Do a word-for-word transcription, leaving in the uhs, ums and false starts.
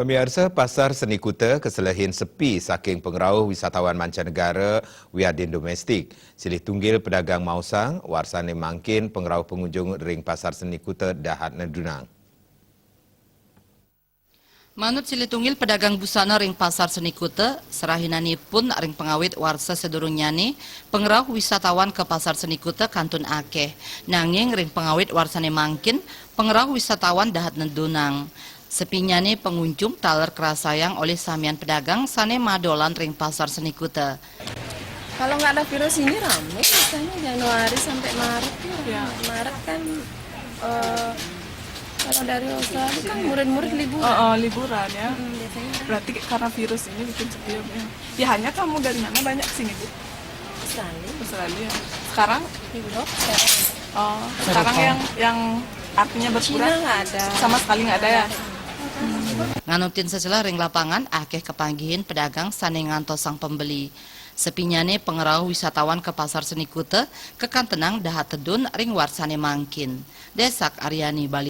Pamiarsa, Pasar Seni Kuta keselehin sepi saking pangrauh wisatawan mancanegara wiadin domestik. Silih tunggil pedagang maosang, warsané mangkin pangrauh pengunjung ring Pasar Seni Kuta dahat nedunang. Manut silih tunggil pedagang busana ring Pasar Seni Kuta, serahinanipun ring pangawit warsa sadurungnyané, pangrauh wisatawan ka Pasar Seni Kuta kantun akéh. Nanging ring pangawit warsané mangkin, pangrauh wisatawan dahat nedunang. Sepinyané pangunjung taler karasayang olih samian pedagang sané madolan ring Pasar Seni Kuta. Kalau nggak ada virus ini rame biasanya Januari sampai Maret tuh rame. Ya. Maret kan, eh, kalau dari Australia kan murid-murid liburan. Oh, oh, liburan ya. Mm, biasanya. Berarti karena virus ini bikin sepi ya, Bu, ya? Ya, hanya kamu dari mana banyak kesini, Bu? Australia. Australia. Sekarang? Europe sekarang. Oh, sekarang yang, yang artinya berkurang? Cina nggak ada. Sama sekali nggak ada ya? Nganutin sesela ring lapangan, akéh kapanggihang pedagang sané ngantosang pembeli. Sepinyané pangrauh wisatawan ka Pasar Seni Kuta, kakantenang dahat tedun ring warsané mangkin. Desak Aryani, Bali.